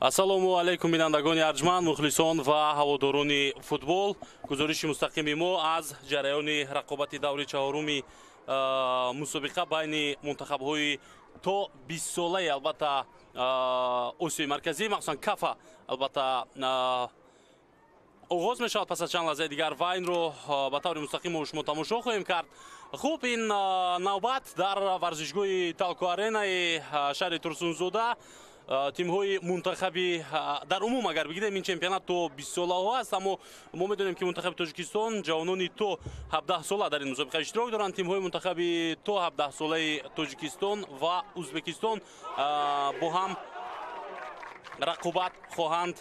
Ассалому алайкум бинандагони арҷманд, мухлисон ва ҳаводорони футбол. Гузориши мустақими мо аз ҷараёни рақобати даври чаҳоруми мусобиқа байни мунтахабҳои то 20-солаи албатта Осиёи Марказӣ, махсусан Кафа, албатта оғоз мешавад пас аз чанд лаҳзаи дигар ва инро ба таври мустақим мо шумо тамошо хоҳем кард. Хуб, ин навбат дар варзишгоҳи Талко Аренаи шаҳри Турсунзода тимҳои мунтахаби дар умум агар бигирем ин чемпионат то 20 солаҳо аст, аммо мо медонем ки мунтахаби Тоҷикистон ҷавонони то 17 сола дар ин мусобиқа иштирок доранд. Тимҳои мунтахаби то 17 солаи Тоҷикистон ва Ӯзбекистон бо ҳам рақобат хоҳанд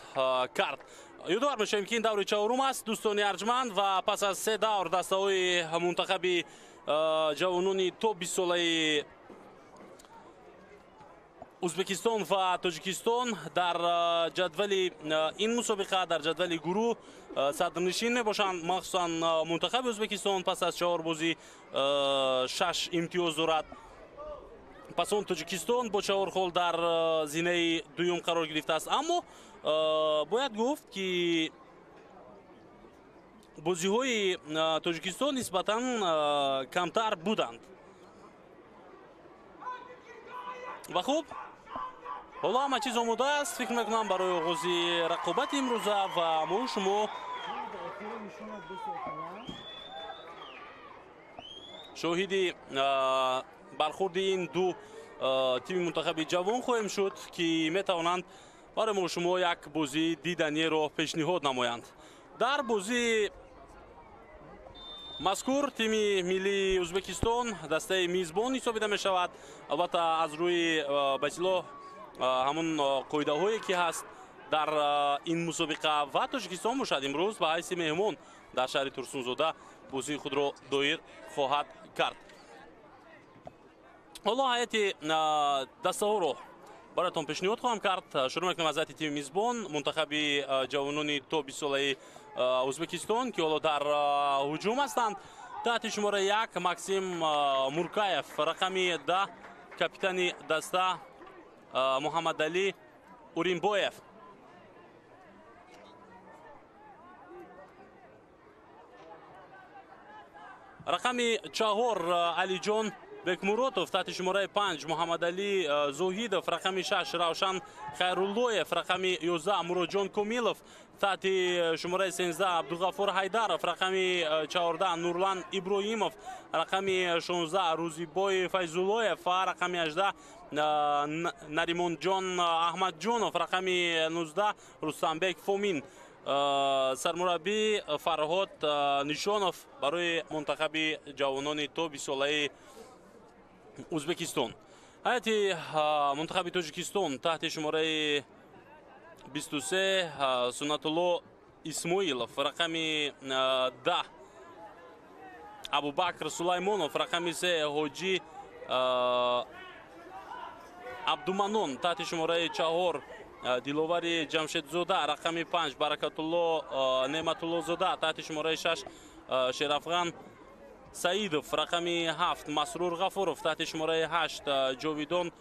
кард. Ёдовар мешавем, ки ин даври чаҳорум аст, дӯстони арҷманд, ва пас аз се давр дастаҳои мунтахаби ҷавонони то 20 солаи Ӯзбекистон ва Тоҷикистон дар ҷадвали ин мусобиқа, дар ҷадвали гурӯҳ садрнишин мебошанд. Махсусан мунтахаби Ӯзбекистон пас аз чаҳор бозӣ шаш имтиёз дорад. Пас он Тоҷикистон бо чаҳор хол дар зинаи дуюм қарор гирифтааст, аммо бояд гуфт, ки бозиҳои Тоҷикистон нисбатан камтар буданд. Ва хуб, ҳоло ҳама чиз омода аст, фикр мекунам, барои оғози рақобати имрӯза ва мо шумо шоҳиди бархурди ин ду тими мунтахаби ҷавон хоҳем шуд, ки метавонанд барои мо шумо як бозии диданиеро пешниҳод намоянд. Дар бозии мазкур тими миллии Ӯзбекистон дастаи мизбон ҳисобида мешавад, албатта аз рӯи ба истилоҳ ҳамон қоидаҳое ки ҳаст дар ин мусобиқа, ва Тоҷикистон бошад имрӯз ба ҳайси меҳмон дар шаҳри Турсунзода бозии худро доир хоҳад кард. Ҳоло ҳайати дастаҳоро бароятон пешниҳод хоҳам кард. Шурӯъ мекунем аз ҳайати тими мизбон, мунтахаби ҷавонони то 20-солаи Ӯзбекистон, ки ҳоло дар ҳуҷум ҳастанд. Таҳти шумораи 1 Максим Муркаев, рақами 10 капитани даста Муҳаммадалӣ Уримбоев. Рақами 4 Алиҷон Бекмуротов, таҳти шумораи 5 Муҳаммадалӣ Зоҳидов, рақами 6 Равшан Хайруллоев, рақами 11 Муроҷон Комилов, таҳти шумораи 13 Абдуғафур Ҳайдаров, рақами 14 Нурлан Иброҳимов, рақами 16 Рӯзибой Файзуллоев ва рақами 18 Наримонҷон Аҳмадҷонов, рақами 19 Рустамбек Фомин. Сармураббӣ Фарҳод Нишонов барои мунтахаби ҷавонони то 20-солаи Ӯзбекистон. Ҳайати мунтахаби Тоҷикистон: таҳти шумораи 23 Суннатулло Исмоилов, рақами 10 Абубакр Сулаймонов, рақами 3 Ҳоҷӣ Абдуманон, таҳти шумораи 4 Диловари Ҷамшедзода, рақами 5 Баракатулло Неъматуллозода, таҳти шумораи 6 Шерафған Саидов, рақами 7 Масрур Ғафуров, таҳти шумораи 8 Ҷовидон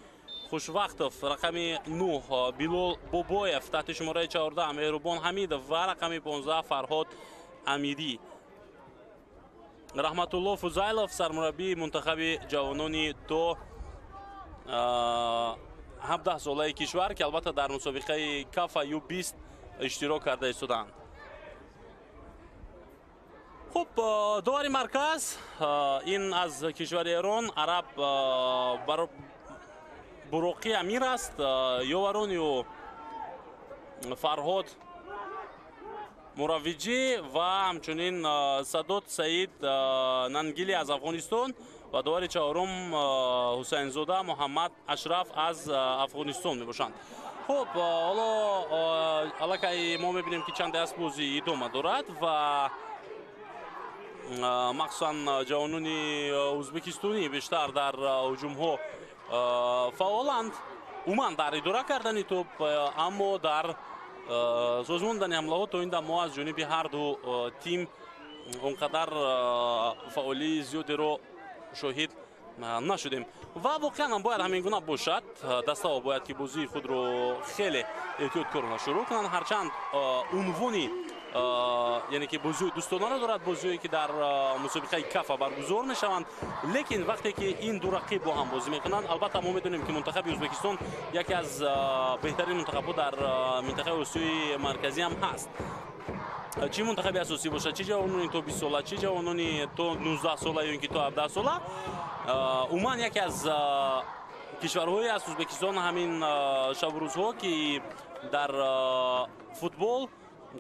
Хушвақтов, рақами 9 Билол Бобоев, таҳти шумораи 14 Меҳрубон Ҳамидов ва рақами 15 Фарҳод Амирӣ. Раҳматулло Фузайлов сармураббии мунтахаби ҷавонони то 17 солаи кишвар, ки албатта дар мусобиқаи Кафа Ю20 иштирок карда истодаанд. Хуб, довари марказ ин аз кишвари Эрон Араб Буроқӣ Амир аст. Ёварони ӯ Фарҳод Муравиҷӣ ва ҳамчунин Садот Саид Нангили аз Афғонистон ва довари чаҳорум Ҳусайнзода Муҳаммад Ашраф аз Афғонистон мебошанд. Хуб, ҳоло аллакай мо мебинем, ки чанде аст бозӣ идома дорад ва махсусан ҷавонони ӯзбекистонӣ бештар дар ҳуҷумҳо фаъоланд, умуман дар идора кардани тӯб, аммо дар созмон додани ҳамлаҳо то ин дам мо аз ҷониби ҳарду тим он қадар фаъолии зиёдеро шоҳид Нашудем ва воқеан ҳам бояд ҳамин гуна бошад. Дастаҳо бояд ки бозии худро хеле эҳтиёткорона шурӯъ кунанд, ҳарчанд унвони яъне ки бозиҳои дӯстонаро дорад, бозиҳое ки дар мусобиқаи кафа баргузор мешаванд, лекин вақте ки ин ду рақиб бо ҳам бозӣ мекунанд, албатта мо медонем ки мунтахаби Ӯзбекистон яке аз беҳтарин мунтахабҳо дар минтақаи Осиёи Марказӣ ҳам ҳаст. Чӣ мунтахаби асосӣ бошад, чӣ ҷавонони то 20 сола, чӣ ҷавонони то 19 сола ё ин ки то 17 сола, умуман яке аз кишварҳое аст Ӯзбекистон ҳамин шабу рӯзҳо, ки дар футбол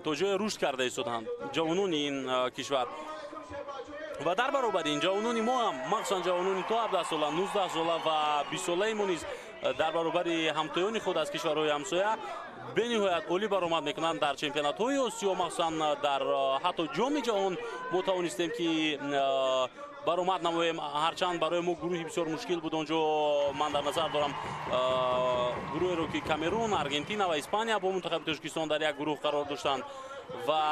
то ҷое рушд карда истодаанд ҷавонони ин кишвар. Ва дар баробари ин ҷавонони мо ҳам, махсусан ҷавонони то 17 сола, 19 сола ва 20 солаи мо низ дар баробари ҳамтоёни худ аз кишварҳои ҳамсоя бениҳоят олӣ баромад мекунанд дар чемпионатҳои Осиё, махсусан дар ҳатто ҷоми ҷаҳон мо тавонистем ки баромад намоем, ҳарчанд барои мо гурӯҳи бисёр мушкил буд. Онҷо ман дар назар дорам гурӯҳеро ки Камерун, Аргентина ва Испания бо мунтахаби Тоҷикистон дар як гурӯҳ қарор доштанд ва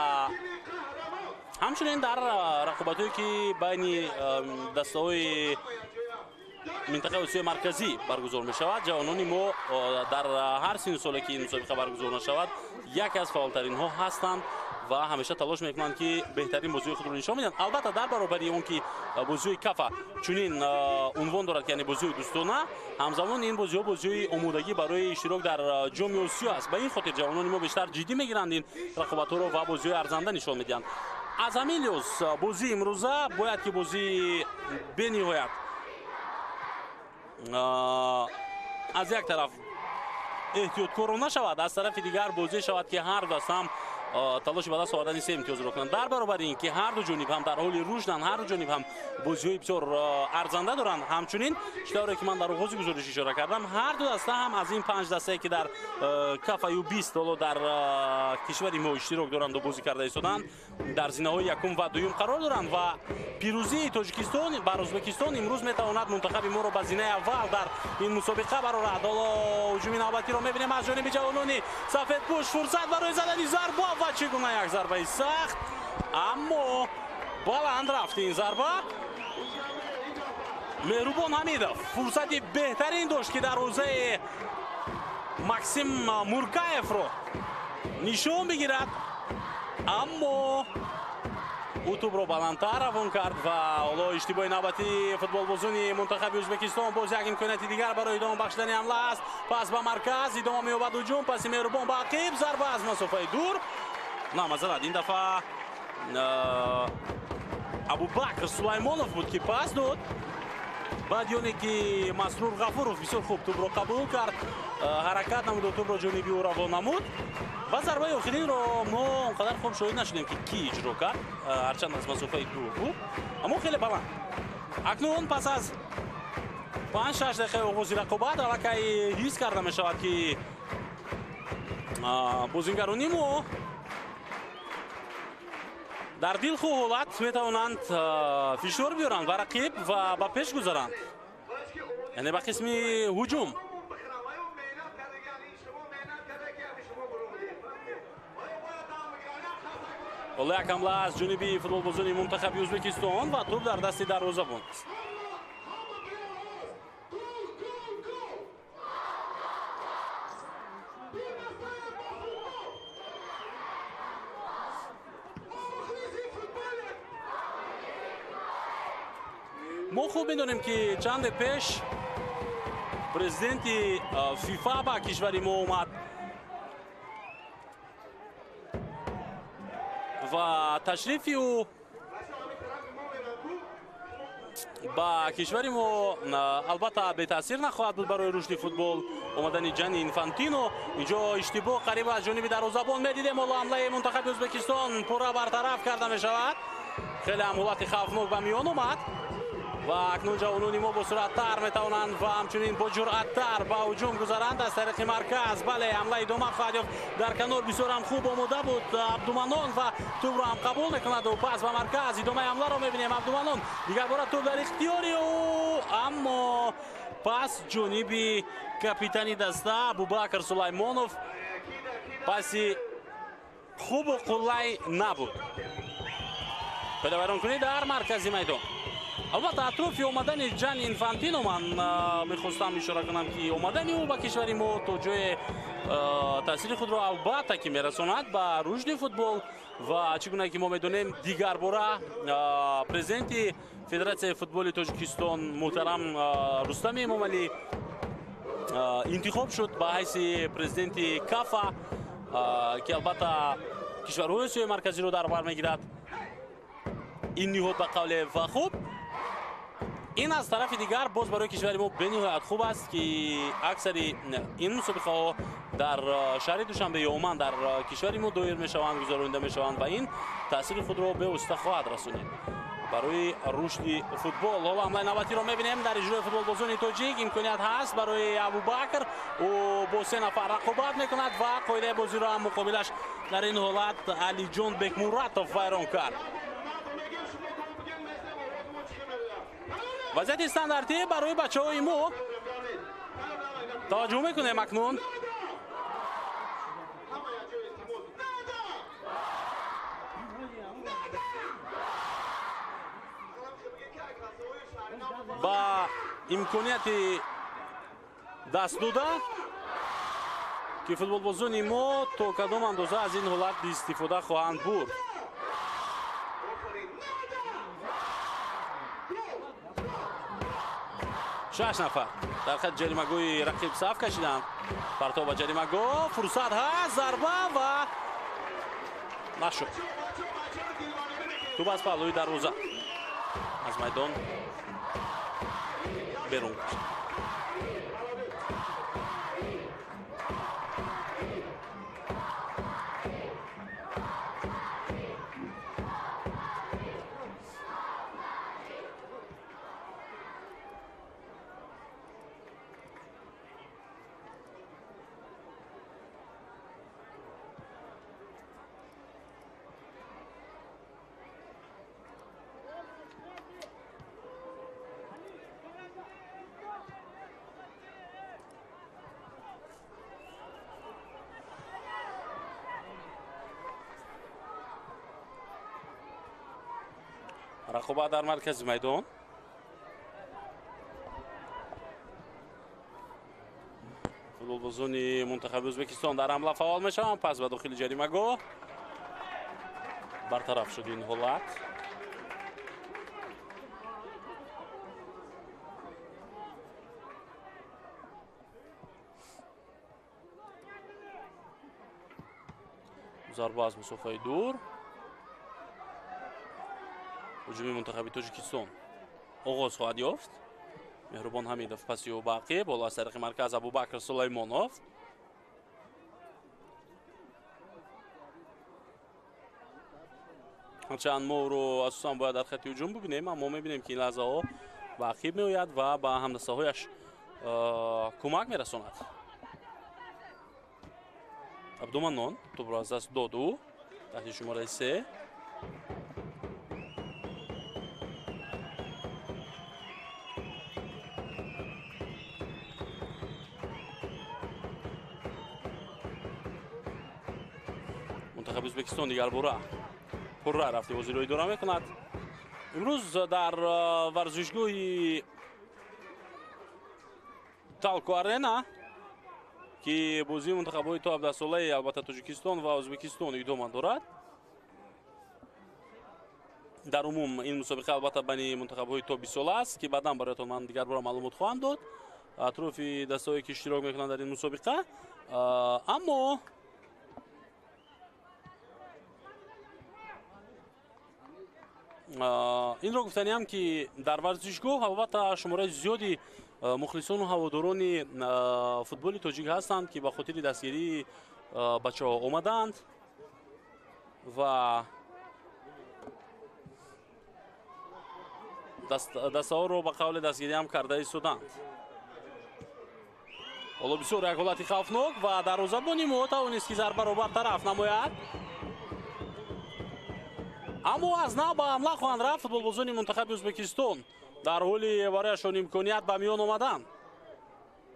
ҳамчунин дар рақобатҳое ки байни дастаҳои минтақаи Осиёи Марказӣ баргузор мешавад, ҷавонони мо дар ҳар синну соле ки ин мусобиқа баргузор нашавад, яке аз фаъолтаринҳо ҳастанд ва ҳамеша талош мекунанд ки беҳтарин бозиҳои худро нишон медиҳанд. Албатта дар баробари он ки бозиҳои кафа чунин унвон дорад, яъне бозиҳои дӯстона, ҳамзамон ин бозиҳо бозиҳои омодагӣ барои иштирок дар ҷоми Осиё аст. Ба ин хотир ҷавонони мо бештар ҷиддӣ мегиранд ин рақобатҳоро ва бозиҳои арзанда нишон медиҳанд. Аз ҳамин лиҳоз бозии имрӯза бояд ки бозии бениҳоят аз як тараф эҳтиёткоро нашавад, аз тарафи дигар бозӣ шавад ки ҳар даст ҳам талоши ба даст овардани се имтиёзро кунанд. Дар баробари ин ки ҳар ду ҷониб ҳам дар ҳоли рушданд, ҳар ду ҷониб ҳам бозиҳои бисёр арзанда доранд. Ҳамчунин чӣ тавре ки ман дар оғози гузориш ишора кардам, ҳар ду даста ҳам аз ин панҷ дастае ки дар кафа Ю20 ҳоло дар кишвари мо иштирок доранду бозӣ карда истоданд, дар зинаҳои якум ва дуюм қарор доранд ва пирӯзии Тоҷикистон бар Ӯзбекистон имрӯз метавонад мунтахаби моро ба зинаи аввал дар ин мусобиқа барорад. Ҳоло ҳуҷуми навбатиро мебинем аз ҷониби ҷавонони сафедпӯш, фурсат барои задани зарба ва чӣ гуна як зарбаи сахт, аммо баланд рафт ин зарба. Меҳрубон Ҳамидов фурсати беҳтарин дошт ки дарвозаи Максим Муркаевро нишон бигирад, аммо ӯ тӯбро баландтар равон кард ва ҳоло иштибоҳи навбатии футболбозони мунтахаби Ӯзбекистон боз як имконияти дигар барои идома бахшидани ҳамла аст. Пас ба марказ идома меёбад ҳуҷум, паси Меҳрубон ба ақиб, зарба аз масофаи дур. На, мазарат, ин дафъа Абубакр Сулаймонов буд ки пас дод. Баъди оне ки Масрур Ғафуров бисёр хуб тӯбро қабул кард, ҳаракат намуду тӯбро ҷониби ӯ равон намуд ва зарбаи охиринро мо он қадар хуб шоҳид нашудем ки кӣ иҷро кард, ҳарчанд аз масофаи дур буд, аммо хеле баланд. Акнун пас аз 5-6 дақиқаи оғози рақобат аллакай ҳис карда мешавад ки бозингарони мо дар дилхоҳ ҳолат метавонанд фишор биёранд ба рақиб ва ба пеш гузаранд, яъне ба қисми ҳуҷум. Ҳоло як ҳамла аз ҷониби футболбозони мунтахаби Ӯзбекистон ва тӯб дар дасти дарвозабон аст. Мо хуб медонем ки чанде пеш президенти ФИФА ба кишвари мо омад ва ташрифи ӯ ба кишвари мо албатта бетаъсир нахоҳад буд барои рушди футбол. Омадани Ҷани Инфантино, инҷо иштибоҳ қариб аз ҷониби дарвозабон медидем. Ҳоло ҳамлаи мунтахаби Ӯзбекистон пурра бартараф карда мешавад. Хеле ҳам ҳолати хавфнок ба миён омад ва акнун ҷавонони мо бо суръаттар метавонанд ва ҳамчунин бо ҷуръаттар ба ҳуҷум гузаранд аз тариқи марказ. Бале, ҳамла идома хоҳад ёфт. Дар канор бисёр ҳам хуб омода буд Абдуманон ва тӯбро ҳам қабул мекунад ва пас ба марказ идомаи ҳамларо мебинем. Абдуманон дигар бора тӯб дар ихтиёри ӯ, аммо пас ҷониби капитани даста Абубакр Сулаймонов паси хубу қуллай набуд. Педавайронкунӣ дар маркази майдон. Албатта, атрофи омадани Ҷани Инфантино ман мехостам ишора кунам, ки омадани ӯ ба кишвари мо то ҷое таъсири худро албатта ки мерасонад ба рушди футбол. Ва чӣ гуна ки мо медонем, дигарбора президенти Федератсияи футболи Тоҷикистон муҳтарам Рустами Эмомалӣ интихоб шуд ба ҳайси президенти КАФА, ки албатта кишварҳои Осиёи Марказиро дар бар мегирад ин ниҳод ба қавле. Ва хуб, ин аз тарафи дигар боз барои кишвари мо бениҳоят хуб аст, ки аксари ин мусобиқаҳо дар шаҳри Душанбе ё умуман дар кишвари мо доир мешаванд, гузаронида мешаванд ва ин таъсири худро бевосита хоҳад расонид барои рушди футбол. Ҳоло ҳамлаи навбатиро мебинем дар иҷрои футболбозони тоҷик. Имконият ҳаст барои Абубакр, ӯ бо се нафар рақобат мекунад ва қоидаи бозиро ҳам муқобилаш дар ин ҳолат Алиҷон Бекмуратов вайрон кард. Вазъияти стандартӣ барои бачаҳои мо, таваҷҷӯҳ мекунем акнун. Ба имконияти даст дода, ки футболбозони мо то кадом андоза аз ин ҳолат истифода хоҳанд бурд. Шаш нафар дар хати ҷаримагоҳи рақиб саф кашиданд. Партов ба ҷаримагоҳ, фурсат ҳаст, зарба ва нашуд. Тӯб аз паҳлӯи дарвоза аз майдон берун гашт. Рақобат дар маркази майдон. Футболбозони мунтахаби Ӯзбекистон дар ҳамла фаъол мешаванд, пас ба дохили ҷаримагоҳ бартараф шуд ин ҳолат. Зарба аз мусофаи дур. Ҳуҷуми мунтахаби Тоҷикистон оғоз хоҳад ёфт. Меҳрубон Ҳамидов паси ӯ ба ақиб, ҳоло аз тариқи марказ Абубакр Сулаймонов. Ҳарчанд мо ӯро асосан бояд дар хати ҳуҷум бибинем, аммо мебинем, ки ин лаҳзаҳо ба ақиб меояд ва ба ҳамдастаҳояш кӯмак мерасонад. Абдуманнон тӯбро аз даст дод ӯ таҳти шумораи 3. Мунтахаби Ӯзбекистон дигарбора пурра рафти бозиро идора мекунад. Имрӯз дар варзишгоҳи Талко Арена, ки бозии мунтахабҳои то 17-солаи албатта Тоҷикистон ва Ӯзбекистон идома дорад. Дар умум ин мусобиқа албатта байни мунтахабҳои то 20-сола аст, ки баъдан бароятон ман дигарбора маълумот хоҳам дод атрофи дастаҳое, ки иштирок мекунанд дар ин мусобиқа. Аммо инро гуфтаниам, ки дар варзишгоҳ албатта шумораи зиёди мухлисону ҳаводорони футболи тоҷик ҳастанд, ки ба хотири дастгирии бачаҳо омадаанд ва дастаҳоро ба қавли дастгириам карда истоданд. Ҳоло бисёр як ҳолати хавфнок ва дарвозабони мо тавонист, ки зарбаро бартараф намояд. Аммо аз нав ба ҳамла хоҳанд рафт футболбозони мунтахаби Ӯзбекистон, дар ҳоли барояшон имконият ба миён омадан.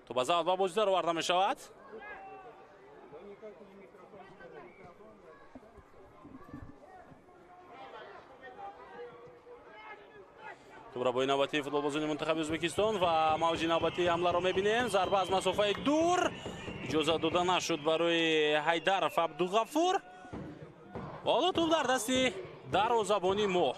То ба завд ба бозӣ дароварда мешавад. Тӯбрабои навбатии футболбозони мунтахаби Ӯзбекистон ва мавҷи навбатии ҳамларо мебинем. Зарба аз масофаи дур иҷоза дода нашуд барои Ҳайдаров Абдуғафур. Ва ҳоло тӯб дар дасти дарвозабони мо.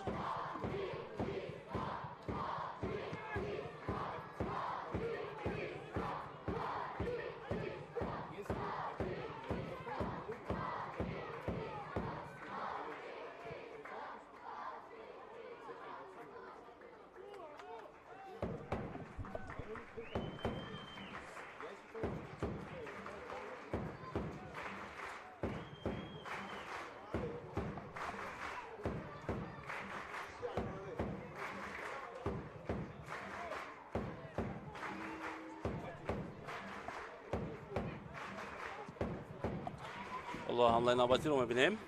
Ҳоло ҳамлаи навбатиро мебинем.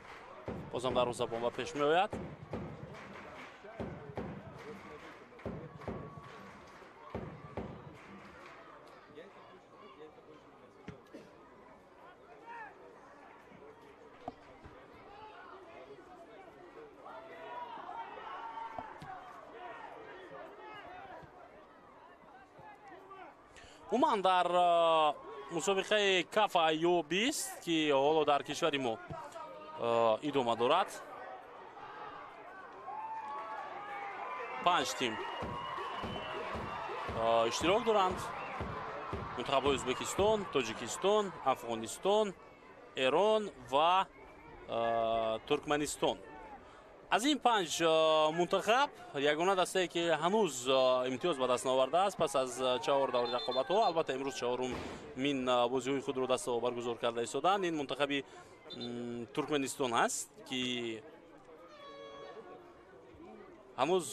Бозам дарвозабон ба пеш меояд. Умуман дар мусобиқаи кафа Ю-20, ки ҳоло дар кишвари мо идома дорад, 5 тим иштирок доранд. Мунтахабҳои Ӯзбекистон, Тоҷикистон, Афғонистон, Эрон ва Туркманистон. Аз ин 5 мунтахаб ягона дастае, ки ҳанӯз имтиёз ба даст наовардааст пас аз 4 даври рақобатҳо, албатта имрӯз чаҳорумин бозиҳои худро дастаҳо баргузор карда истоданд, ин мунтахаби Туркманистон аст, ки ҳанӯз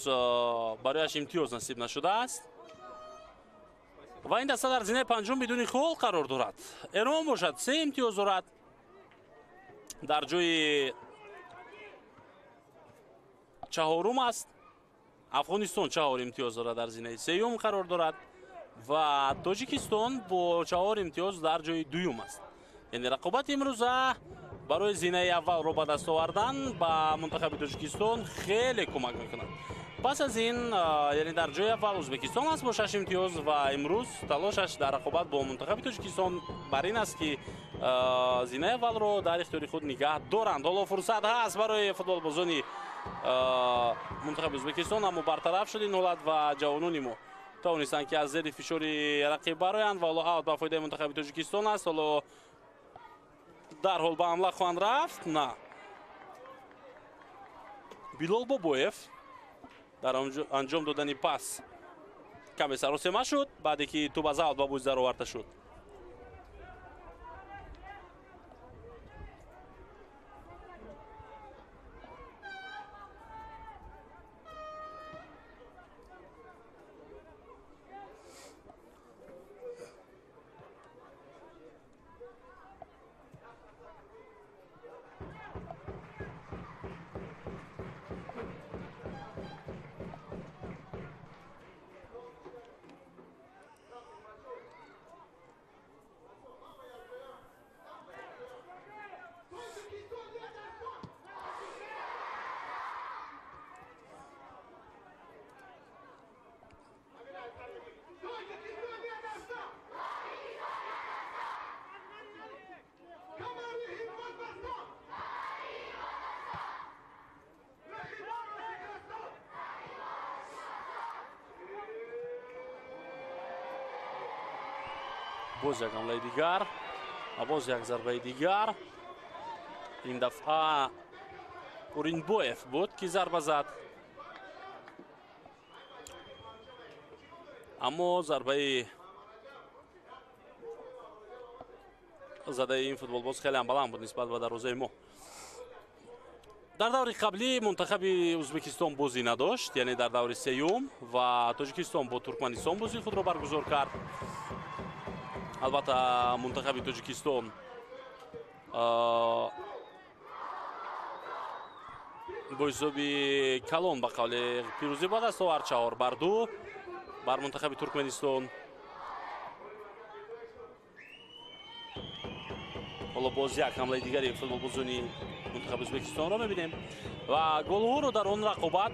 барояш имтиёз насиб нашудааст ва ин даста дар зинаи панҷум бидуни хол қарор дорад. Эрон бошад 3 имтиёз дорад, дар ҷои чаҳорум аст. Афғонистон 4 имтиёз дорад, дар зинаи сеюм қарор дорад ва Тоҷикистон бо 4 имтиёз дар ҷои дуюм аст. Яъне рақобати имрӯза барои зинаи аввалро ба даст овардан ба мунтахаби Тоҷикистон хеле кӯмак мекунад. Пас аз ин, яъне дар ҷои аввал Ӯзбекистон аст бо 6 имтиёз ва имрӯз талошаш дар рақобат бо мунтахаби Тоҷикистон бар ин аст, ки зинаи аввалро дар ихтиёри худ нигаҳ доранд. Ҳоло фурсат ҳаст барои футболбозони мунтахаби Ӯзбекистон, аммо бартараф шуд ин ҳолат ва ҷавонони мо тавонистанд, ки аз зери фишори рақиб бароянд ва ҳоло аут ба фоидаи мунтахаби Тоҷикистон аст. Ҳоло дарҳол ба ҳамла хоҳанд рафт. На, Билол Бобоев дар анҷом додани пас каме саросема шуд, баъде ки тӯб аз аут ба бозӣ дароварда шуд. Боз як ҳамлаи дигар ва боз як зарбаи дигар. Ин дафъа Уринбоев буд, ки зарба зад, аммо зарбаи задаи ин футболбоз хеле ҳам баланд буд нисбат ба дарвозаи мо. Дар даври қаблӣ мунтахаби Ӯзбекистон бозӣ надошт, яъне дар даври сеюм, ва Тоҷикистон бо Туркманистон бозии худро баргузор кард. Албатта мунтахаби Тоҷикистон бо ҳисоби калон ба қавли пирӯзӣ ба даст овард, 4-2 бар мунтахаби Туркманистон. Ҳоло боз як ҳамлаи дигари футболбозони мунтахаби Ӯзбекистонро мебинем ва голҳоро дар он рақобат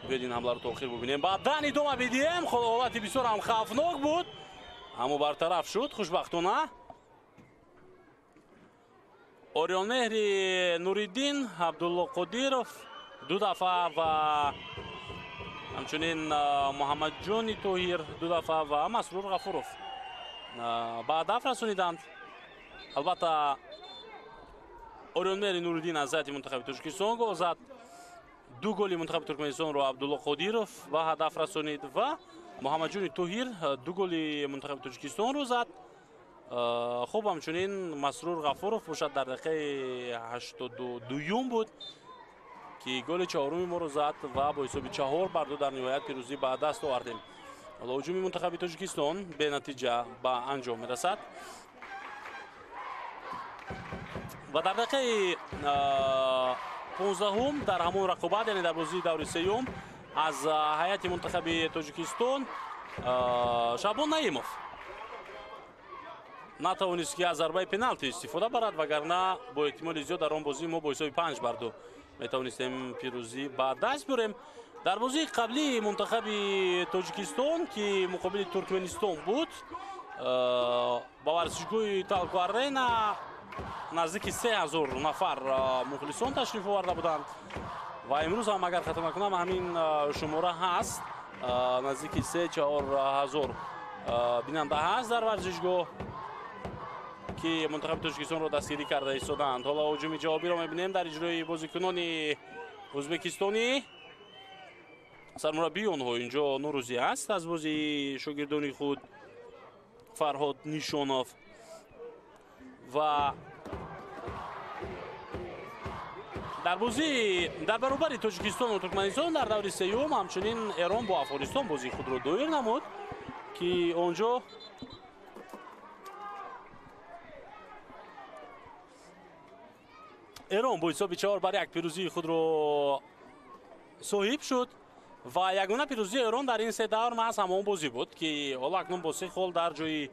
Биёед ин ҳамларо то охир бубинем, баъдан идома бидиҳем. Ҳолати бисёр ҳам хавфнок буд, аммо бартараф шуд хушбахтона. Орионмеҳри Нуриддин, Абдулло Қодиров ду дафъа ва ҳамчунин Муҳаммадҷони Тоҳир ду дафъа ва Масрур Ғафуров ба ҳадаф расониданд. Албатта, Орионмеҳри Нуриддин аз ҳайати мунтахаби Тоҷикистон гол зад. Ду голи мунтахаби Туркманистонро Абдулло Қодиров ба ҳадаф расонид ва Муҳаммадҷони Тоҳир ду голи мунтахаби Тоҷикистонро зад. Хуб, ҳамчунин Масрур Ғафуров бошад дар дақиқаи 82-юм буд, ки голи чаҳоруми моро зад ва бо ҳисоби 4-2 дар ниҳоят пирӯзӣ ба даст овардем. Ҳоло ҳуҷуми мунтахаби Тоҷикистон бенатиҷа ба анҷом мерасад ва дар дақиқаи 15-ум дар ҳамон рақобат, яъне дар бозии даври сеюм, аз ҳайати мунтахаби Тоҷикистон Шаъбон Наимов натавонист, ки аз зарбаи пеналти истифода барад, вагарна бо эҳтимоли зиёд дар он бозӣ мо бо ҳисоби 5-2 метавонистем пирӯзӣ ба даст биёрем. Дар бозии қаблии мунтахаби Тоҷикистон, ки муқобили Туркманистон буд, ба варзишгоҳи Талко Арена наздики 3000 нафар мухлисон ташриф оварда буданд ва имрӯз ҳам, агар хато накунам, ҳамин шумора ҳаст, наздики 3-4 ҳазор бинанда ҳаст дар варзишгоҳ, ки мунтахаби Тоҷикистонро дастгирӣ карда истодаанд. Ҳоло ҳуҷуми ҷавобиро мебинем дар иҷрои бозикунони ӯзбекистонӣ. Сармураббии онҳо инҷо норӯзӣ аст аз бозии шогирдони худ Фарҳод Нишонов ва дар бозӣ дар баробари Тоҷикистону Туркманистон дар даври сеюм ҳамчунин Эрон бо Афғонистон бозии худро доир намуд, ки онҷо Эрон бо ҳисоби 4-1 пирӯзии худро соҳиб шуд ва ягона пирӯзии Эрон дар ин се давр маҳз ҳамон бозӣ буд, ки ҳоло акнун бо се хол дар ҷои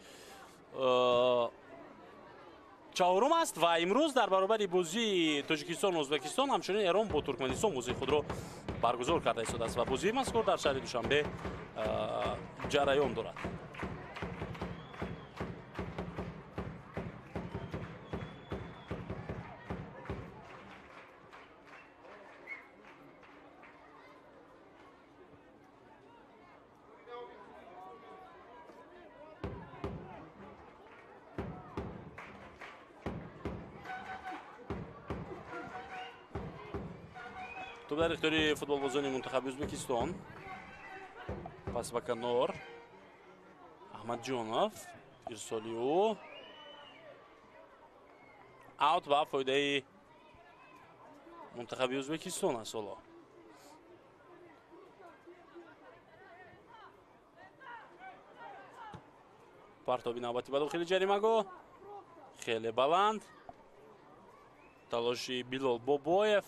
чаҳорум аст ва имрӯз дар баробари бозии Тоҷикистону Ӯзбекистон ҳамчунин Эрон бо Туркманистон бозии худро баргузор карда истодааст ва бозии мазкур дар шаҳри Душанбе ҷараён дорад. Топ дар ихтиёри футболбозони мунтахаби Ӯзбекистон. Пас ба канор Аҳмадҷонов, ирсоли ӯ аут ба фоидаи мунтахаби Ӯзбекистон аст. Ҳоло партоби навбатӣ ба дохили ҷаримагоҳ, хеле баланд, талоши Билол Бобоев,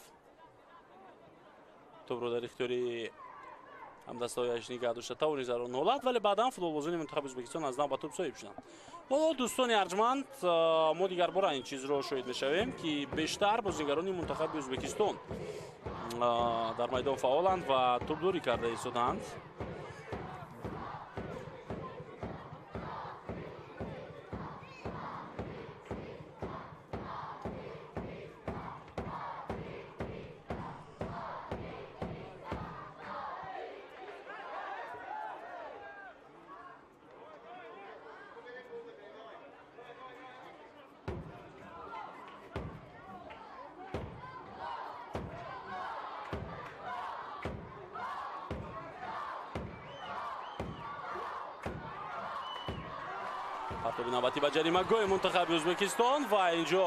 топро дар ихтиёри ҳамдастаҳояш нигаҳ дошта тавонист дар он ҳолат, вале баъдан футболбозони мунтахаби Ӯзбекистон аз нав ба топ соҳиб шуданд. Ҳоло, дӯстони арҷманд, мо дигар бора ин чизро шоҳид мешавем, ки бештар бозигарони мунтахаби Ӯзбекистон дар майдон фаъоланд ва топдорӣ карда истодаанд. Партоби навбатӣ ба ҷаримагоҳи мунтахаби Ӯзбекистон ва инҷо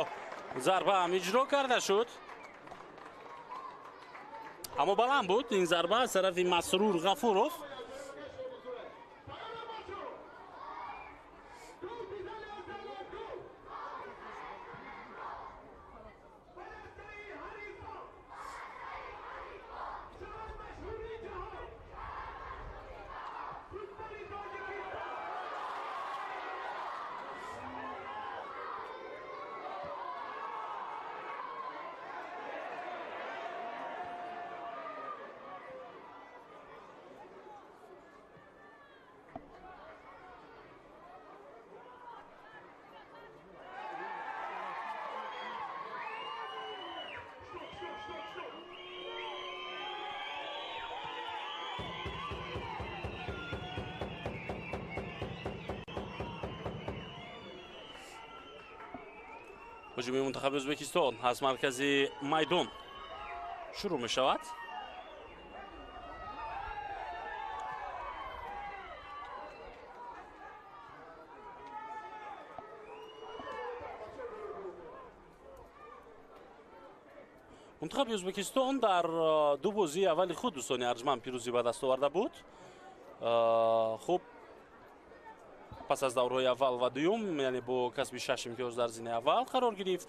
зарба ҳам иҷро карда шуд, аммо баланд буд ин зарба аз тарафи Масрур Ғафуров. Ҳуҷуми мунтахаби Ӯзбекистон аз маркази майдон шурӯъ мешавад. Мунтахаби Ӯзбекистон дар ду бозии аввали худ, дӯстони арҷманд, пирӯзӣ ба даст оварда буд. Хуб, пас аз даврҳои аввал ва дуюм, яъне бо касби 6 имтиёз дар зинаи аввал қарор гирифт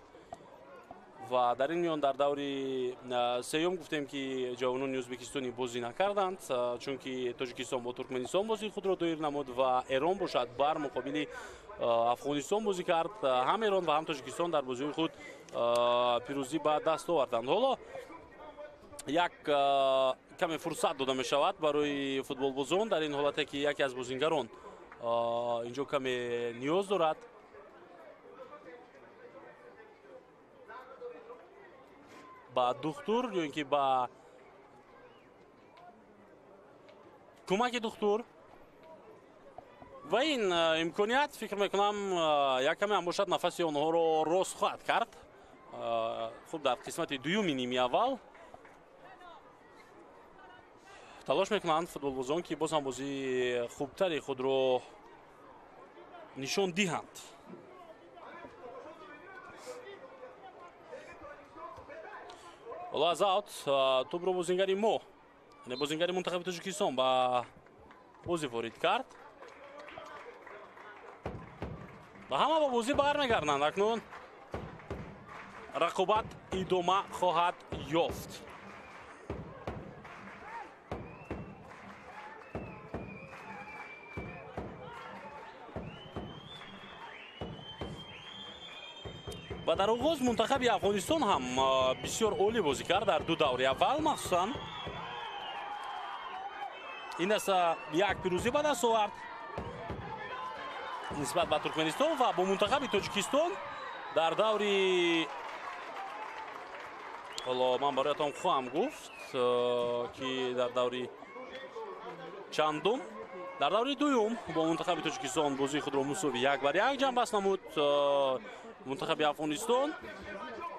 ва дар ин миён дар даври сеюм гуфтем, ки ҷавонони ӯзбекистонӣ бозӣ накарданд, чунки Тоҷикистон бо Туркманистон бозии худро доир намуд ва Эрон бошад бар муқобили Афғонистон бозӣ кард. Ҳам Эрон ва ҳам Тоҷикистон дар бозиҳои худ пирӯзӣ ба даст оварданд. Ҳоло як каме фурсат дода мешавад барои футболбозон дар ин ҳолате, ки яке аз бозингарон инҷо каме ниёз дорад. Ба духтур ё ин ки ба кӯмаки духтур, ва ин имконият, фикр мекунам, як каме ҳам бошад, нафаси онҳоро рост хоҳад кард. Хуб, дар қисмати дуюми ними аввал талош мекунанд футболбозон, ки боз ҳам бозии хубтари худро нишон диҳанд. Ҳоло аз аут тӯбро бозингари мо, яъне бозингари мунтахаби Тоҷикистон, ба бозӣ ворид кард ва ҳама ба бозӣ бармегарданд. Акнун рақобат идома хоҳад ёфт. Ва дар оғоз мунтахаби Афғонистон ҳам бисёр олӣ бозӣ кард дар ду даври аввал, махсусан ин даста як пирӯзӣ ба даст овард нисбат ба Туркманистон ва бо мунтахаби Тоҷикистон дар даври, ҳоло ман бароятон хоҳам гуфт, ки дар даври чандум, дар даври дуюм бо мунтахаби Тоҷикистон бозии худро мусовӣ 1-1 ҷамъбаст намуд мунтахаби Афғонистон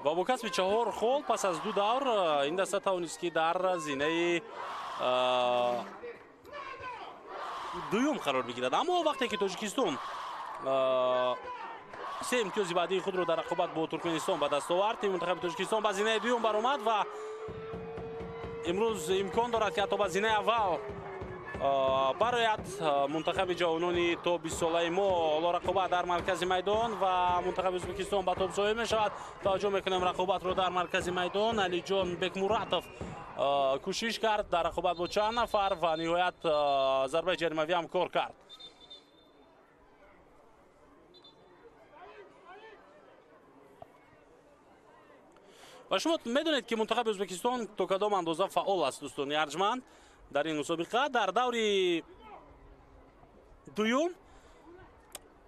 ва бо касби 4 хол пас аз ду давр ин даста тавонист, ки дар зинаи дуюм қарор бигирад. Аммо вақте ки Тоҷикистон 3 имтиёзи баъдии худро дар рақобат бо Туркманистон ба даст овард, тими мунтахаби Тоҷикистон ба зинаи дуюм баромад ва имрӯз имкон дорад, ки ҳатто ба зинаи аввал барояд мунтахаби ҷавонони то 20 солаи мо. Ҳоло рақобат дар маркази майдон ва мунтахаби Ӯзбекистон ба топ соҳиб мешавад. Таваҷҷӯҳ мекунем рақобатро дар маркази майдон. Алиҷон Бекмуратов кӯшиш кард дар рақобат бо чанд нафар ва ниҳоят зарбаи ҷаримавӣ ҳам кор кард. Ва шумо медонед, ки мунтахаби Ӯзбекистон то кадом андоза фаъол аст, дӯстони арҷманд, дар ин мусобиқа. Дар даври дуюм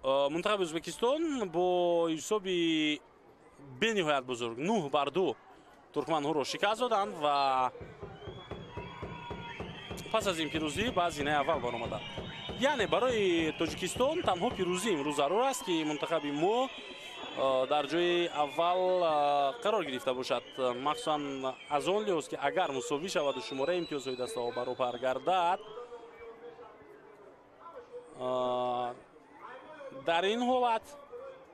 мунтахаби Ӯзбекистон бо ҳисоби бениҳоят бузург 9-2 туркманҳоро шикаст доданд ва пас аз ин пирӯзӣ ба зинаи аввал баромаданд. Яъне барои Тоҷикистон танҳо пирӯзӣ имрӯз зарур аст, ки мунтахаби мо дар ҷои аввал қарор гирифта бошад, махсусан аз он лиҳоз, ки агар мусовӣ шаваду шумораи имтиёзҳои дастаҳо баробар гардад, дар ин ҳолат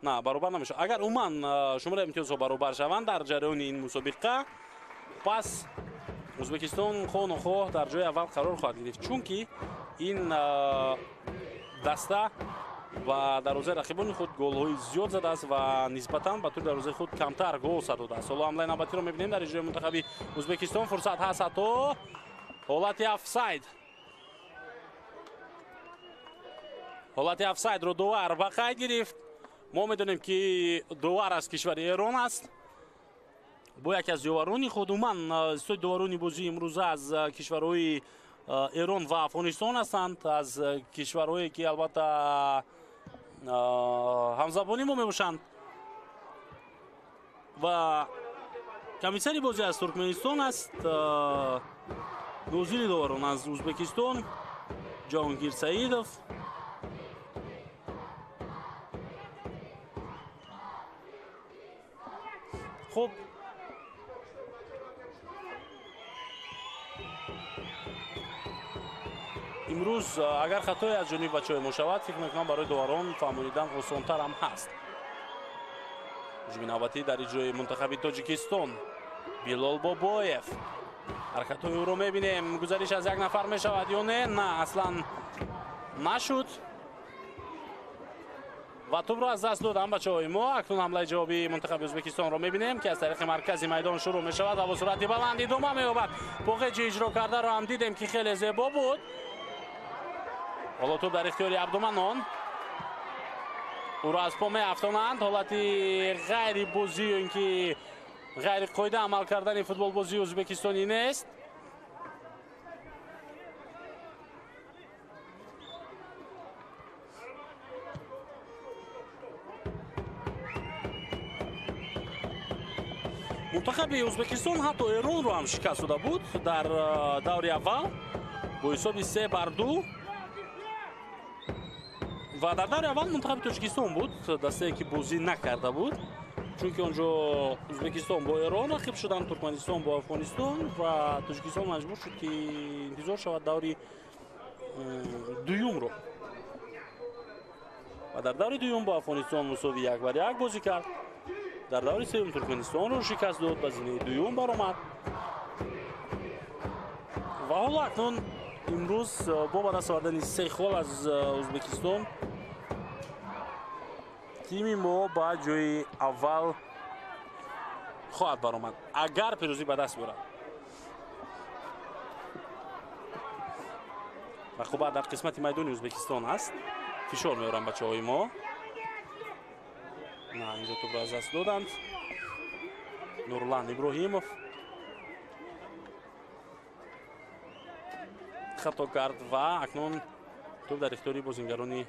на баробар намешавад. Агар умуман шумораи имтиёзҳо баробар шаванд дар ҷараёни ин мусобиқа, пас Ӯзбекистон хоҳ нохоҳ дар ҷои аввал қарор хоҳад гирифт, чунки ин даста ва дарвозаи рақибони худ голҳои зиёд задааст ва нисбатан ба тури дарвозаи худ камтар гол задодааст. Ҳоло ҳамлаи навбатиро мебинем дар иҷрои мунтахаби Ӯзбекистон. Фурсат ҳаст, ҳатто ҳолати офсайд. Ҳолати офсайдро довар ба қайд гирифт. Мо медонем, ки довар аз кишвари Эрон аст. Бо яке аз ёварони худ, умуман ситои доварони бозии имрӯза аз кишварҳои Эрон ва Афғонистон ҳастанд, аз кишварҳое ки албатта ҳамзабони мо мебошанд. Ва комиссари бозӣ аз Туркманистон аст, нозири доварон аз Ӯзбекистон Ҷаҳонгир Саидов. Хуб, имрӯз агар хатое аз ҷониби бачаҳои мо шавад, фикр мекунам барои доварон фаҳмонидан осонтар ҳам ҳаст. Ҳуҷуми навбатӣ дар иҷрои мунтахаби Тоҷикистон. Билол Бобоев. Ҳаракатҳои ӯро мебинем. Гузариш аз як нафар мешавад ё не? На, аслан нашуд. Ва тӯбро аз даст доданд бачаҳои мо. Акнун ҳамлаи ҷавобии мунтахаби Ӯзбекистонро мебинем, ки аз тариқи маркази майдон шурӯъ мешавад ва бо суръати баланд идома меёбад. Поғеҷи иҷро кардаро ҳам дидем, ки хеле зебо буд. Ҳоло тӯб дар ихтиёри Абдуманон. Ӯро аз по меафтонанд. Ҳолати ғайрибозӣ ё ин ки ғайриқоида амал кардани футболбозии ӯзбекистонӣ нест. Мунтахаби Ӯзбекистон ҳатто Эронро ҳам шикаст дода буд дар даври аввал бо ҳисоби 3-2. Ва дар даври аввал мунтахаби Тоҷикистон буд, дастае ки бозӣ накарда буд, чунки он ҷо Ӯзбекистон бо Эрон рақиб шуданд, Туркманистон бо Афғонистон ва Тоҷикистон маҷбур шуд, ки интизор шавад даври дуюмро. Ва дар даври дуюм бо Афғонистон мусови 1-1 бозӣ кард. Дар даври сеюм Туркманистонро шикаст дод, ба зинаи дуюм баромад. Ва ҳоло акнун имрӯз бо ба даст овардани 3 хол аз Ӯзбекистон тими мо ба ҷои аввал хоҳад баромад, агар пирӯзӣ ба даст биёрад. Рақобат дар қисмати майдони Ӯзбекистон аст. Фишор меоранд бачаҳои мо. На, инҷо тӯбро аз даст доданд. Нурлан Иброҳимов хато кард ва акнун тӯб дар ихтиёри бозингарони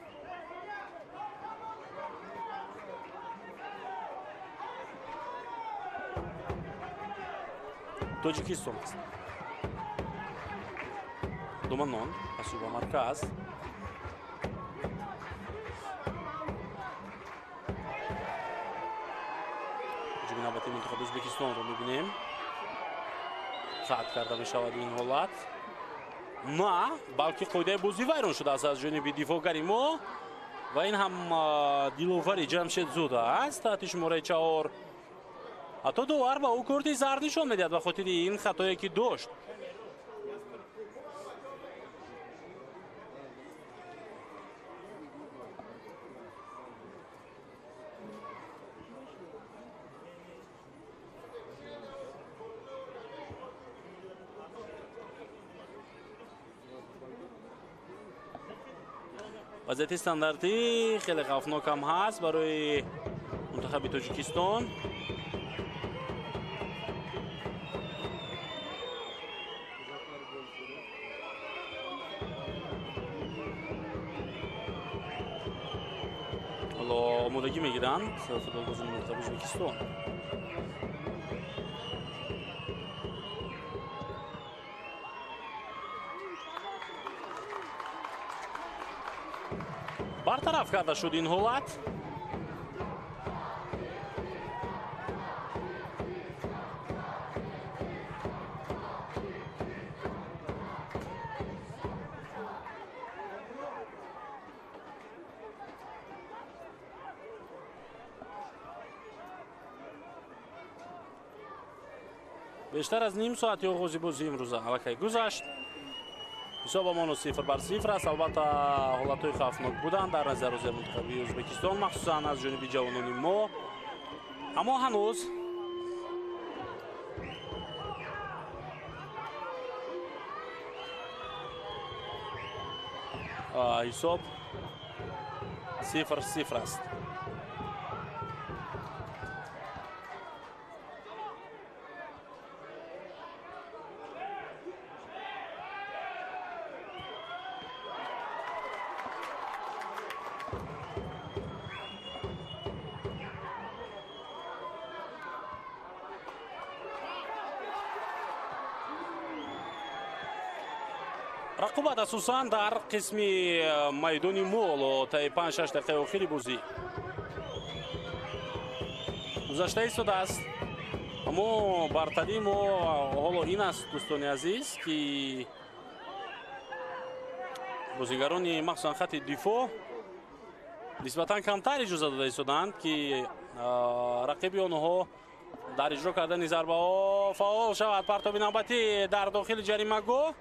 Тоҷикистон аст. Думанон пасу ба марказ. Ҳуҷуми навбатии мунтахаби Ӯзбекистонро мебинем. Қатъ карда мешавад ин ҳолат. На, балки қоидаи бозӣ вайрон шудааст аз ҷониби дифоъгари мо ва ин ҳам Диловари Ҷамшедзода аст таҳти шумораи 4. Ҳатто довар ба ӯ корти зард нишон медиҳад ба хотири ин хатое ки дошт. Вазъияти стандартӣ хеле хавфнок ҳам ҳаст барои мунтахаби Тоҷикистон. Ҳоло омодагӣ мегиранд футболбозони мунтахаби Ӯзбекистон. Бартараф карда шуд ин ҳолат. Бештар аз ним соати оғози бозӣ имрӯза аллакай гузашт. Ҳисобамон 0-0 аст. Албатта ҳолатҳои хавфнок буданд дар назаррӯзи мунтахаби Ӯзбекистон, махсусан аз ҷониби ҷавонони мо. Аммо ҳанӯз ҳисоб 0-0 аст. Рақобат асосан дар қисми майдони мо ҳоло таи 5-6 дақиқаи охири бозӣ гузашта истодааст. Аммо бартарии мо ҳоло ин аст, дӯстони азиз, ки бозигарони махсусан хати дифоъ нисбатан камтар иҷоза дода истодаанд, ки рақиби онҳо дар иҷро кардани зарбаҳо фаъол шавад. Партоби навбатӣ дар дохили ҷаримагоҳ.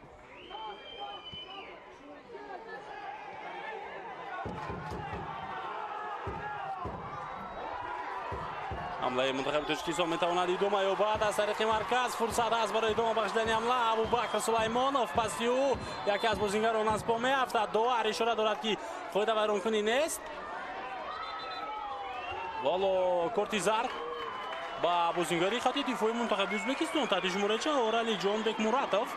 Ҳамлаи мунтахаби Тоҷикистон метавонад идома ёбад аз тариқи марказ. Фурсат аст барои идома бахшидани ҳамла. Абубакр Сулаймонов, паси ӯ яке аз бозингарон аз по меафтад. Довар ишора дорад, ки қоида вайронкунӣ нест. Вало корти зард ба бозингари хати дифои мунтахаби Ӯзбекистон таҳти шумораи 4 Алиҷон Бекмуратов.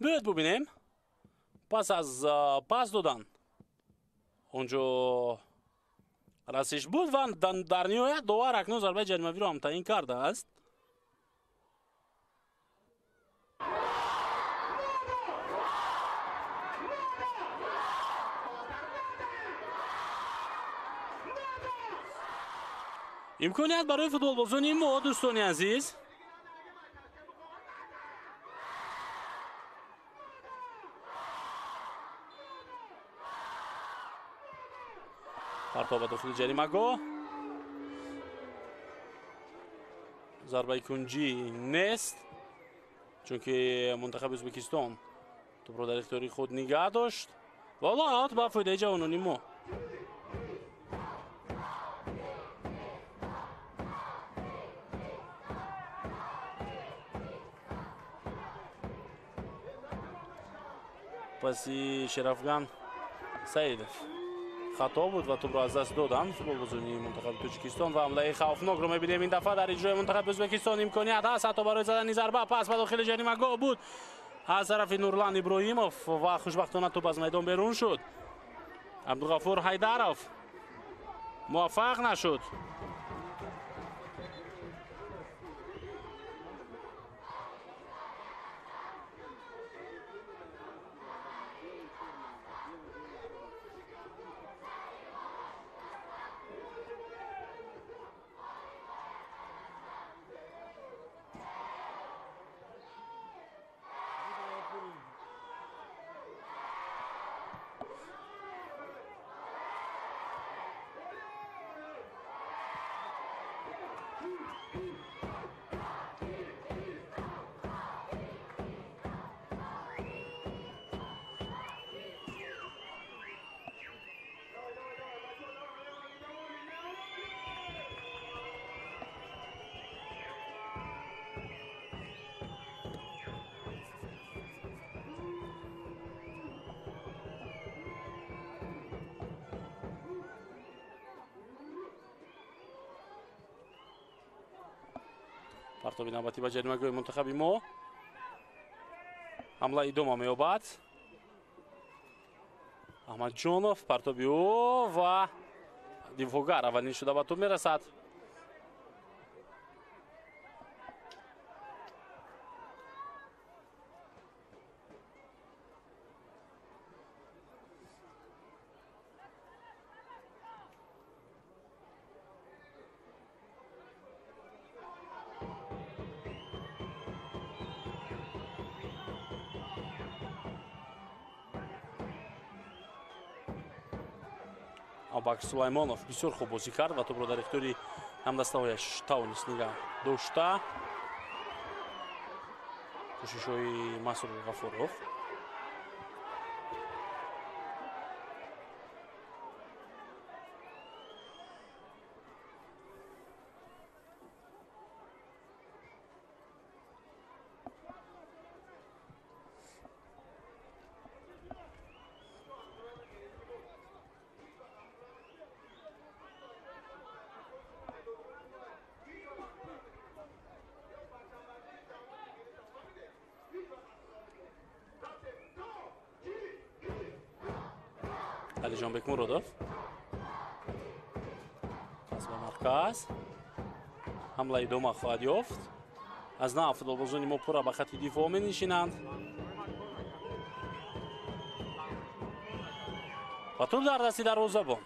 Биёед бубинем, пас аз пас додан онҷо расиш буд ва дар ниҳоят довар акнун зарбаи ҷаримавиро ҳам таъин кардааст. Имконият барои футболбозони мо, дӯстони азиз. Партоб ба дохили ҷаримагоҳ. Зарбаи кунҷӣ нест, чунки мунтахаби Ӯзбекистон тӯпро дар ихтиёри худ нигаҳ дошт. Вало аут ба фоидаи ҷавонони мо. Паси Шерафган Саидов хато буд ва тӯпро аз даст доданд футболбозони мунтахаби Тоҷикистон. Ва ҳамлаи хавфнокро мебинем ин дафъа дар иҷрои мунтахаби Ӯзбекистон. Имконият ҳаст ҳатто барои задани зарба. Пас ба дохили ҷаримагоҳ буд аз тарафи Нурлан Иброҳимов ва хушбахтона тӯп аз майдон берун шуд. Абдуғафур Ҳайдаров муваффақ нашуд. Партоби навбатӣ ба ҷаримагоҳи мунтахаби мо. Ҳамла идома меёбад. Аҳмадҷонов, партоби ӯ ва дифоъгар аввалин шуда ба тӯп мерасад. Абубакр Сулаймонов бисёр хуб бозӣ кард ва тӯпро дар ихтиёри ҳамдастаҳояш тавонист нигаҳ дошта. Кӯшишҳои Масрур Ғафуров. Алиҷон Бекмуродов пас ба марказ, ҳамла идома хоҳад ёфт. Аз нав футболбозони мо пурра ба хатти дифоъ менишинанд ва тӯб дар дасти дарвозабон.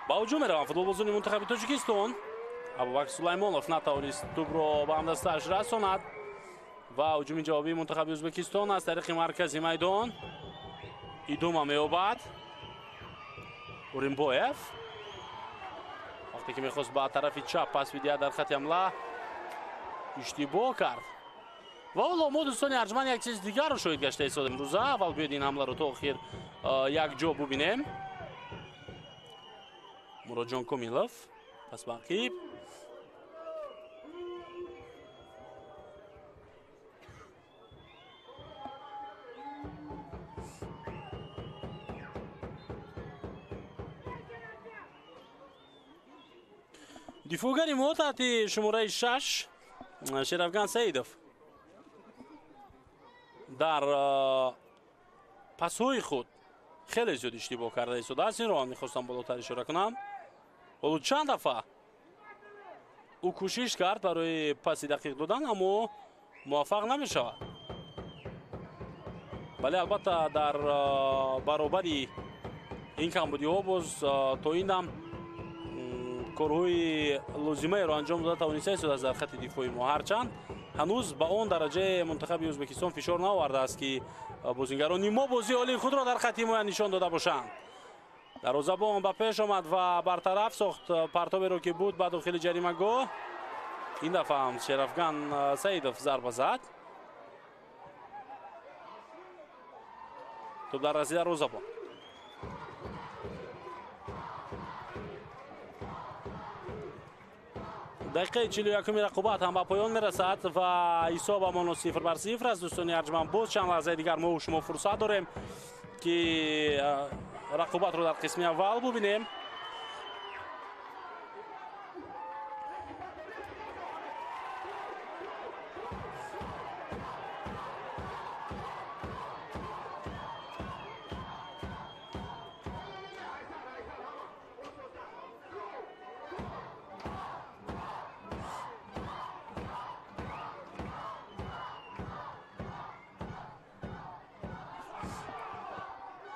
Ба ҳуҷум мераванд футболбозони мунтахаби Тоҷикистон. Абубакр Сулаймонов натавонист тӯбро ба ҳамдастааш расонад ва ҳуҷуми ҷавобии мунтахаби Ӯзбекистон аз тариқи маркази майдон идома меёбад. Уримбоев вақте ки мехост ба тарафи чап пас бидиҳад дар хати ҳамла иштибоҳ кард. Ва ҳоло мо, дӯстони арҷманд, як чиз дигарро шоҳид гашта истодем. Имрӯза аввал биёед ин ҳамларо то охир якҷо бубинем. Муроджон Комилов пас ба ақиб. Дифоъгари мо таҳти шумораи 6 Шерафган Саидов дар пасҳои худ хеле зиёд иштибоҳ карда истодааст. Инро ҳам мехостам болотар ишора кунам. Ҳоло чанд дафъа ӯ кӯшиш кард барои паси дақиқ додан, аммо муваффақ намешавад. Бале, албатта, дар баробари ин камбудиҳо боз то ин дам корҳои лозимаеро анҷом дода тавониста истодааст дар хати дифои мо. Ҳарчанд ҳанӯз ба он дараҷаи мунтахаби Ӯзбекистон фишор наовардааст, ки бозингарони мо бозии олии худро дар хати ҳимоя нишон дода бошанд. Дарвозабон ба пеш омад ва бартараф сохт партоберо, ки буд ба дохили ҷаримагоҳ. Ин дафъа ҳам Шерафган Саидов зарба зад. Тӯб дар дасти дарвозабон. Дақиқаи 41-уми рақобат ҳам ба поён мерасад ва ҳисобамон 0-0 аст. Дӯстони арҷманд, боз чанд лаҳзаи дигар мо шумо фурсат дорем, ки рақобатро дар қисми аввал бубинем.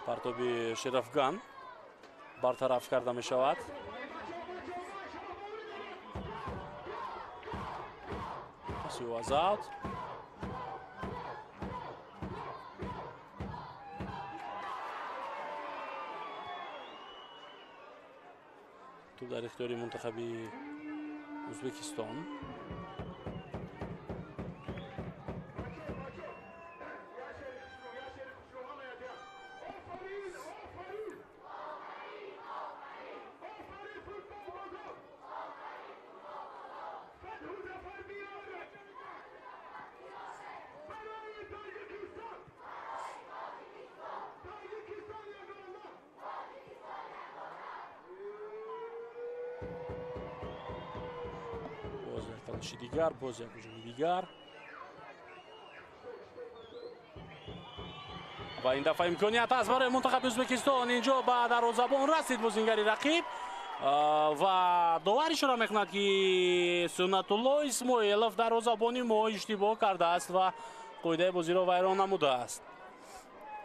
Партоби Шерафган бартараф карда мешавад. Паси ӯ аз аут. Тӯб дар ихтиёри мунтахаби Ӯзбекистон. Боз як талоши дигар, боз як ҳуҷуми дигар ва ин дафъа имконият аст барои мунтахаби Ӯзбекистон. Инҷо ба дарвозабон расид бозингари рақиб ва довар ишора мекунад, ки Суннатулло Исмоилов дарвозабони мо иштибоҳ кардааст ва қоидаи бозиро вайрон намудааст.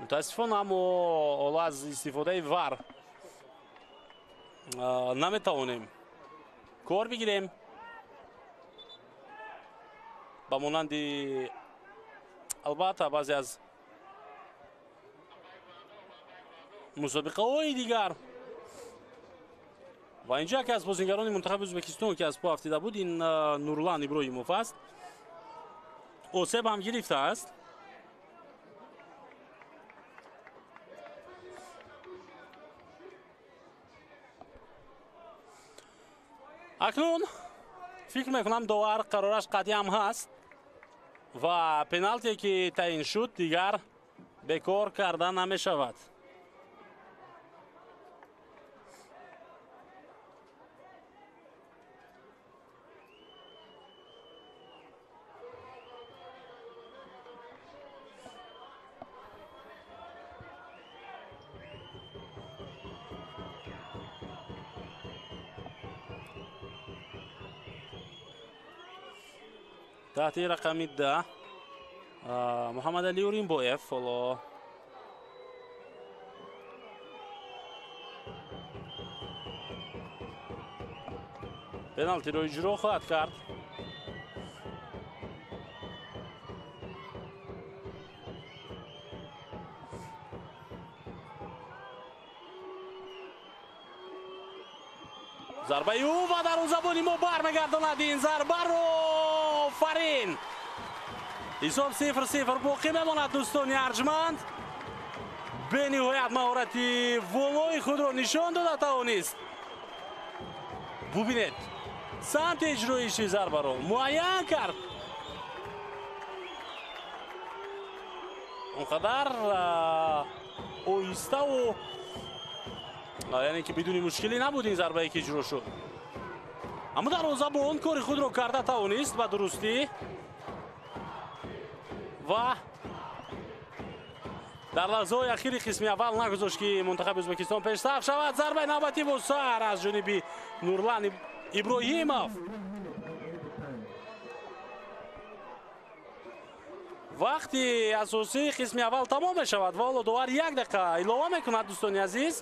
Мутаассифона, мо ҳоло аз истифодаи вар наметавонем кор бигирем. Ба монанди албатта баъзе аз мусобиқаҳои дигар. Ва инҷо яке аз бозингарони мунтахаби Ӯзбекистон, ки аз по афтида буд, ин Нурлан Иброҳимов аст. Осеб ҳам гирифтааст. Акнун фикр мекунам довар қарораш қатъӣ ҳам ҳаст ва пеналте, ки таъин шуд, дигар бекор карда намешавад. Таҳти рақами 10 Муҳаммадалӣ Уримбоев ҳоло пеналтиро иҷро хоҳад кард. Зарбаи ӯ ва дарвозабони мо бармегардонад ин зарбаро. Офарин! Ҳисоб 0-0 боқӣ мемонад, дӯстони арҷманд. Бениҳоят маҳорати волои худро нишон дода тавонист. Бубинед, самти иҷроиши зарбаро муайян кард. Он қадар оҳиставу яъне ки бидуни мушкилӣ набуд ин зарбае ки иҷро шуд. Аммо дарвозабон кори худро карда тавонист ба дурустӣ ва дар лаҳзаҳои ахири қисми аввал нагузошт, ки мунтахаби Ӯзбекистон пешсаф шавад. Зарбаи навбатӣ бо сар аз ҷониби Нурлан Иброҳимов. Вақти асосии қисми аввал тамом мешавад ва ҳоло довар як дақиқа илова мекунад, дӯстони азиз.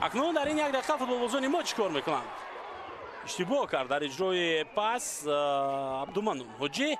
Акнун дар ин як дақиқа футболбозони мо чӣ кор мекунанд? Иштибоҳ кард дар иҷрои пас Абдуманун Ҳоҷӣ.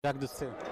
1, 2, 3.